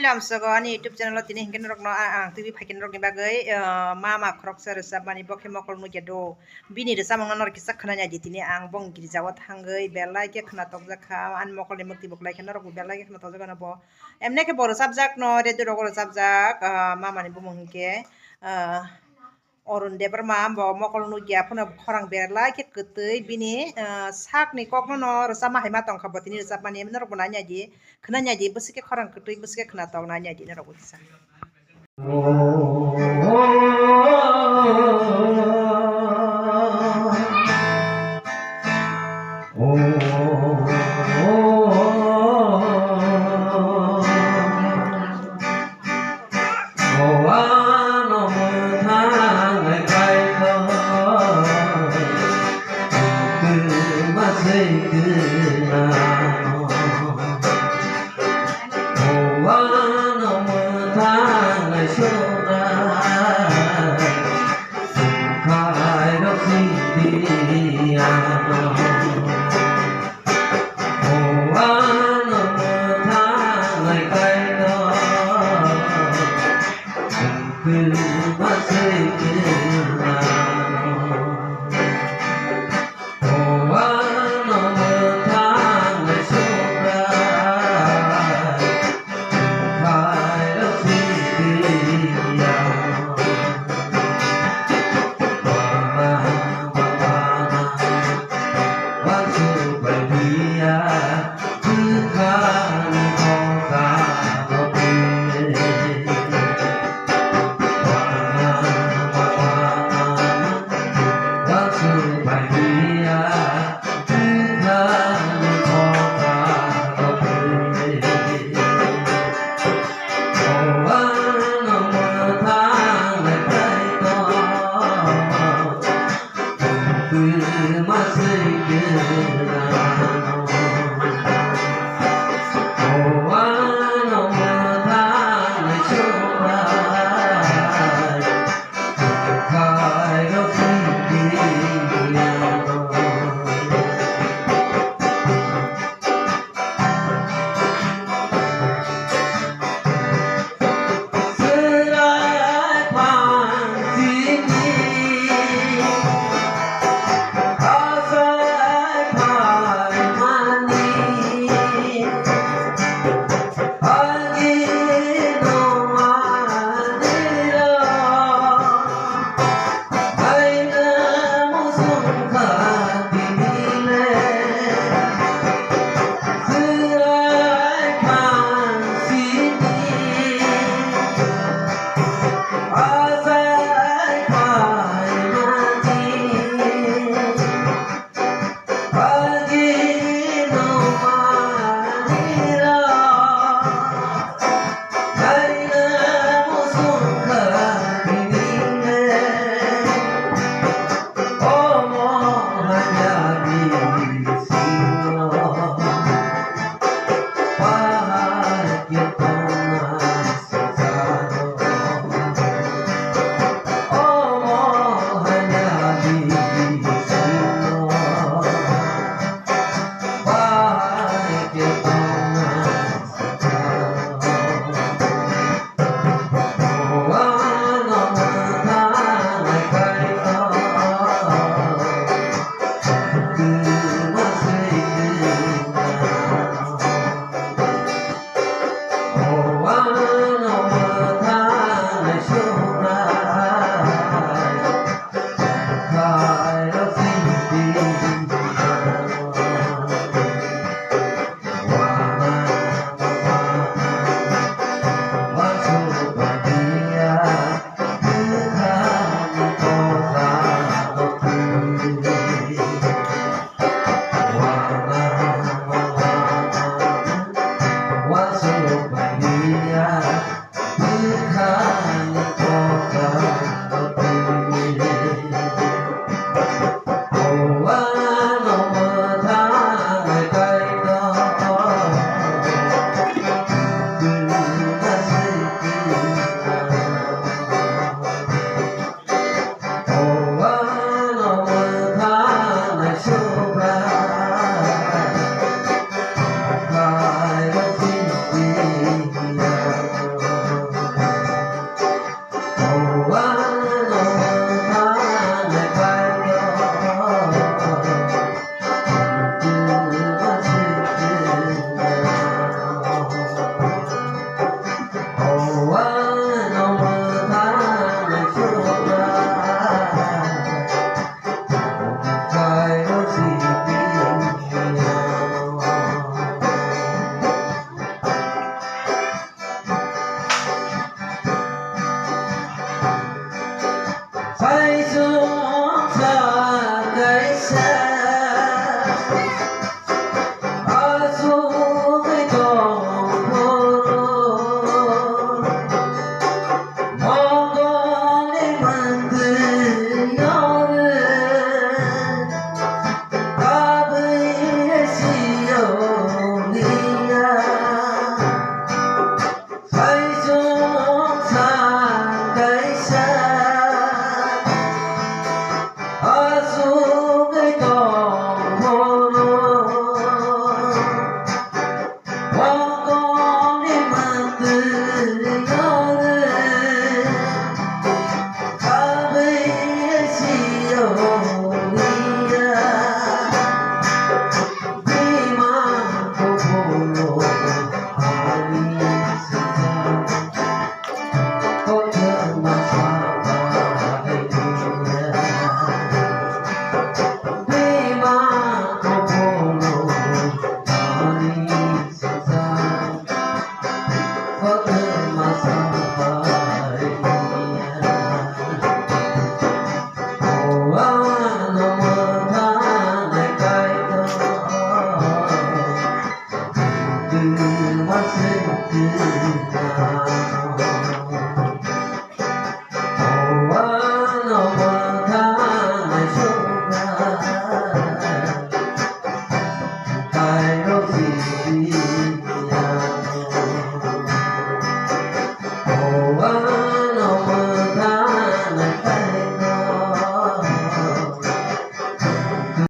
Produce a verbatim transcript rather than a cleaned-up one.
Lamsogo ani YouTube channel o tini hinkhe norokno a-, ang twi phaikhe norokni bagwi, ah, mama khoroksa rwchapmani bo khe mokol nukya do. Bini rwchapmungno norok kisa khwnanya di, tini ang bong girjao thangwi belai khe khwnatokjak kha, ani mokolni mwktwi bo kwlai khe norokbo belai khe khwnatokjak ano bo. Emne khe bo rwchapjak no, radio rogo rwchapjak, ah, mamani bumung hinkhe, ah, Arun Debbarma, bo mokol nukya phano khorang belai khe kwtwi, bini, ah, sakni kokno no rwchapma hai ma tongkha, bo tini rwchapmani norokbo nanya di, khwnanya di, bwswk khe khorang kwtwi, bwswk khe khwnatok nanya di norokbo kisa.